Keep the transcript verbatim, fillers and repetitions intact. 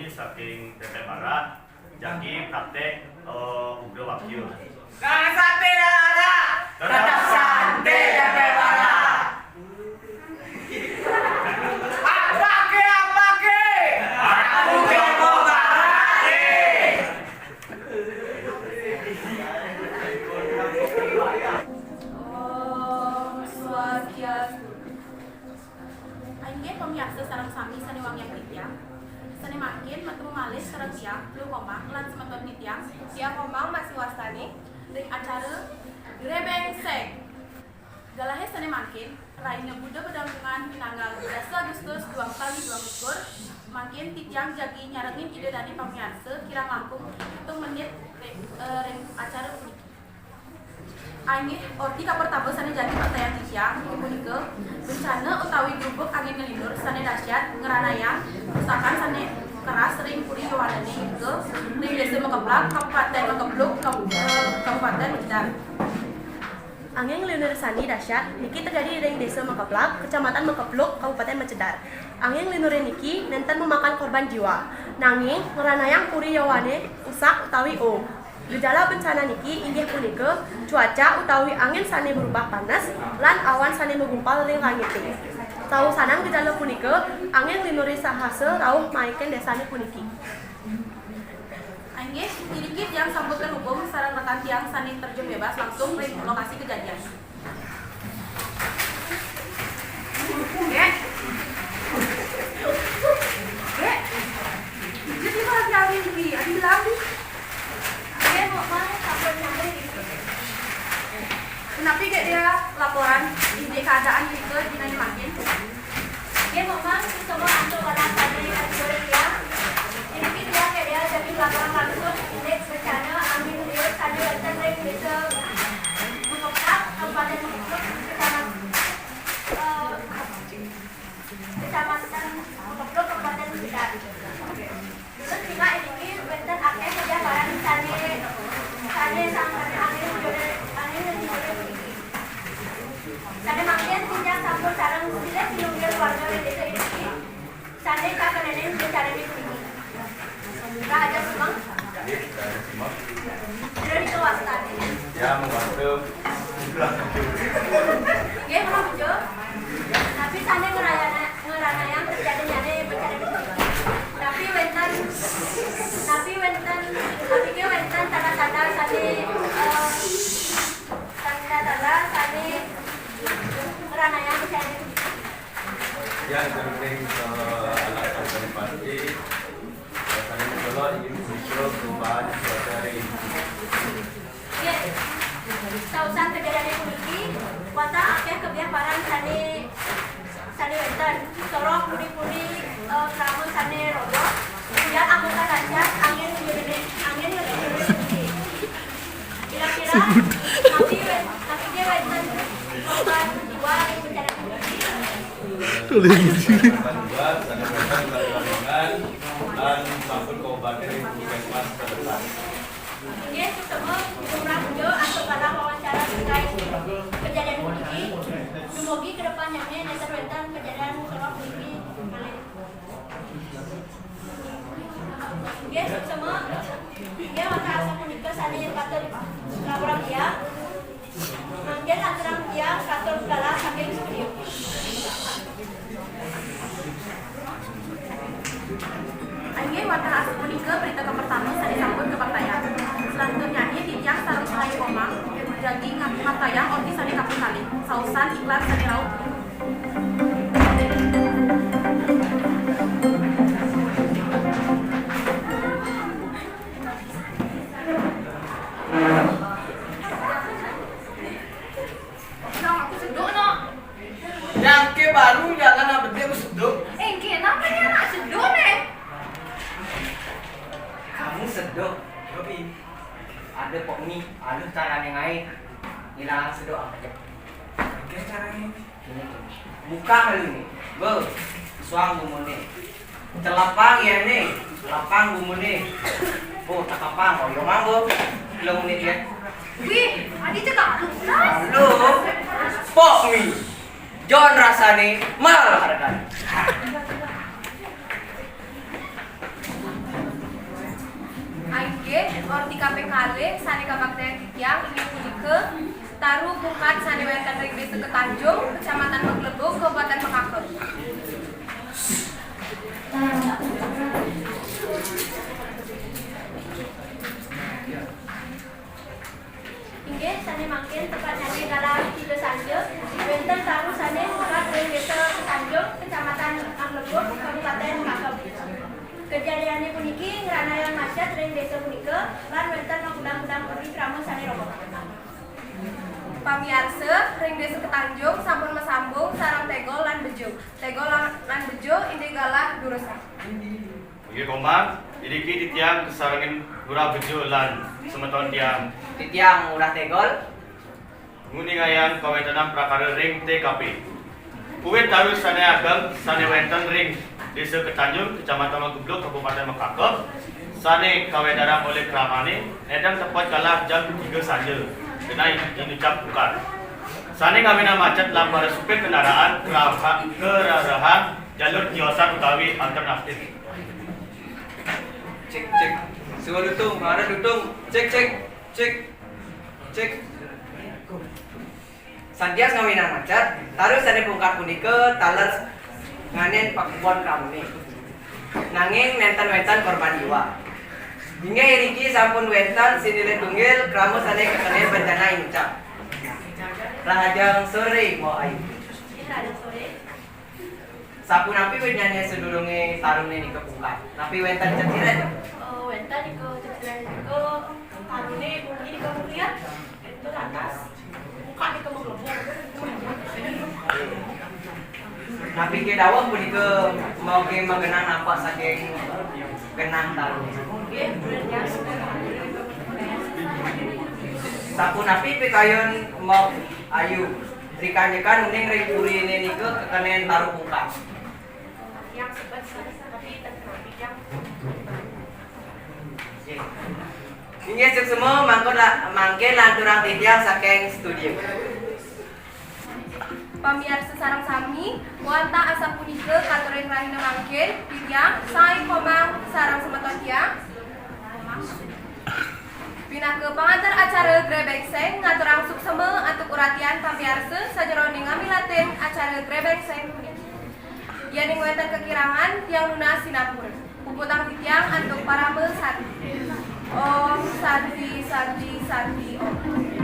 Saking P P Bara, jagi praktek, eh, Ugra Wakil. Kang Sate Dara, tetap santai P P Bara. Apa ke, apa ke? Aku Joko Bara, eh. Om Swastiastu. Inggih pamiarsa sareng sami sane wangiang titiang. Sane mangkin matemu malih sareng tiang, Luh Komang lan semeton titiang, Tia Komang masih wastane, ring acara Grebeng Seng. Galahe sane mangkin, rahina Buda Padangkungan pinanggal dasa Agustus duang tali duang likur, mangkin titiang jagi nyarengin Ida dane pamiarsa kirang langkung pitung menit ring, eh, ring acara puniki. Inggih, orti kapertama sane jagi partayang titiang, inggih punika bencana utawi grubug angin ngelindur sane dahsyat ngranayang kerusakan sane keras ring puri yowanane, inggih ring Desa Mekeplag, Kabupaten Mekepluk, Kab-, eh, Kabupaten Mekedar. Angin ngelindur sane dahsyat niki terjadi ring Desa Mekeplag, Kecamatan Mekepluk, Kabupaten Mekedar. Angin ngelindure niki nenten memakan korban jiwa, nanging ngranayang puri yowane usak utawi o. Gejala bencana niki inggih punika cuaca utawi angin sane berubah panas lan awan sane magumpal ring langite. Sausanang gejala punika, angin nglindure sahasa rauh maikin desane puniki. Inggih, iriki tiang sambut kahubung sareng rekan tiang sane terjun bebas langsung ring lokasi kejadian. Nggih. Nggih. Jadi malah nyari ini, ada lagi. Nggih, Mbok Mang, sampun nyambi. Punapi nggih dia laporan indik keadaan kita dinane mangkin? Nggih, Mbok Mang, suksma antuk wadah sane katur tiang. Iriki tiang nggih dia jagi laporan langsung indik bencana angin liur sane wenten ring Desa Mekeplag, Kabupaten Mekepluk, Kecamatan, eh, Kecamatan Mekepluk, Kabupaten Blitar. Dulur singgah iriki wenten akeh kegiatan sane, sane sangkane angin jodhe, angin jodhe puniki. Sane mangkin titiang sampun sareng silih sinunggil warga ring desa iriki sane kakenengin bencana puniki. Rahaja Sumang. Nggih, Rahaja Sumang. Ida nika wastane. Ya, mawasta. Nggih, Maha Puja. Napi sane ngrayana-, ngranayang terjadinyane bencana puniki? Napi wenten, napi wenten, napi ke wenten tanda-tanda sane, eh, tanda-tanda sane ngranayang bencana puniki? Ya, ring, eh, alasan sane pasti, alasan sane inggih punika perubahan cuaca ring. Nggih. Sausan kejadian puniki, wantah akeh kebiaparan sane, sane wenten. Soroh puri-puri, eh, krama sane roboh. Uyan amongan dahsyat, angin ngelindur, angin ngelindur puniki. Kira-kira, napi wen-, napi ke wenten korban jiwa ring bencana puniki? Tulis. Dan sampun kaobati ring puskesmas terdekat. Inggih, suksma, lumrah puja antuk wadah wawancara terkait kejadian puniki. Dumugi kedepannyane nenten wenten kejadian soroh puniki malih. Nggih, suksma. Nggih, wantah asapunika sane patut laporan tiang. Mangkin aturang tiang katur budal saking studio. Inggih, wantah asapunika berita kapertama sane sampun kapartayang. Selanturnyane titiang sareng Rahayu Komang jagi ngapartayang orti sane kaping kalih. Sausan iklan sane rauh. Nang aku seduk, no. Yang ke baru jangan nak bedek aku seduk. Eh, ke napa ni anak seduk ni? Kamu seduk, tapi ada pok mi, ada cara yang lain. Hilang seduk apa je? Oke, caranya. Buka kali ni. Be, suang gumune. Celapang ya ni. Celapang gumune. Oh, takapang. Oh, yo mambo. Lo ni dia. Wih, adi cekak. Lo, pok mi. Jon rasane, mal hargane. Inggih, orti kaping kalih sané kabaktayang titiang inggih punika taru pungkat sané wénten ring Désa Ketanjung, Kecamatan Meglebung, Kabupaten Mekakep. Inggih, sané mangkin tepatnyané galah tiga sanja, wénten taru sané pungkat ring Désa Ketanjung, Kecamatan Meglebung, Kabupaten Mekakep. Kejadiané puniki ngranayang macet ring désa punika lan wénten makudang-kudang orti krama sané rokok. Pamiarsa, ring Désa Ketanjung sampun masambung sareng Tegol lan Bejo. Tegol lan, lan Bejo inggih galah durusang. Inggih, Komang, iriki titiang kasarengin Lurah Bejo lan semeton tiang. Titiang Lurah Tegol. Nguningayang kawéntenan prakara ring T K P. Kuwit taru sané ageng sané wénten ring Désa Ketanjung, Kecamatan Megeblug, Kabupaten Mekakep, sané kawédarang olih kramané, nénten tepet galah jam tiga sanja, genah inucap pungkat. Sané ngawinang macet lan para supir kendaraan keraha-, kererehang jalur tiosan utawi alternatif. Cek, cek. Suara lutung, suara lutung. Cek, cek, cek, cek. Santiang ngawinang macet, taru sané pungkat punika taler nganén pakubon kramané. Nanging nénten wénten korban jiwa. Inggih iriki sampun wénten sinilih tunggil krama sané kakenén bencana inucap. Rahajeng soré, Mbok Ayu. Sapunapi widyané sadurungé taruné nika pungkat? Napi wénten ceciren? Eh, wénten nika ceciren nika taruné mungkin nika mungkin ya. Itu lantas buka nika menggelembung. Napi ké daweg punika mangké magenang nampak saking genang taruné? Nggih, bulannya. Sapunapi pikayun Mbok Ayu? Rikanjekan uning ring puriné nika kakenén taru pungkat. Yang sebet, tapi tak kenal yang. Inggih, suksma, mangkon la-, mangkin lanturang titiang saking studio. Pamiarsa sareng sami, wantah asapunika katurin rahina mangkin, titiang, Sai Komang, sareng semeton tiang. Pinaka pangantar acara Grebeng Seng ngaturang suksema antuk uratian pamiarsa sajeroning ngamilatin acara Grebeng Seng puniki. Yéning wénten kakirangan, tiang nunas sinampura. Puputang titiang antuk parama santi. Om Santi, Santi, Santi, Om.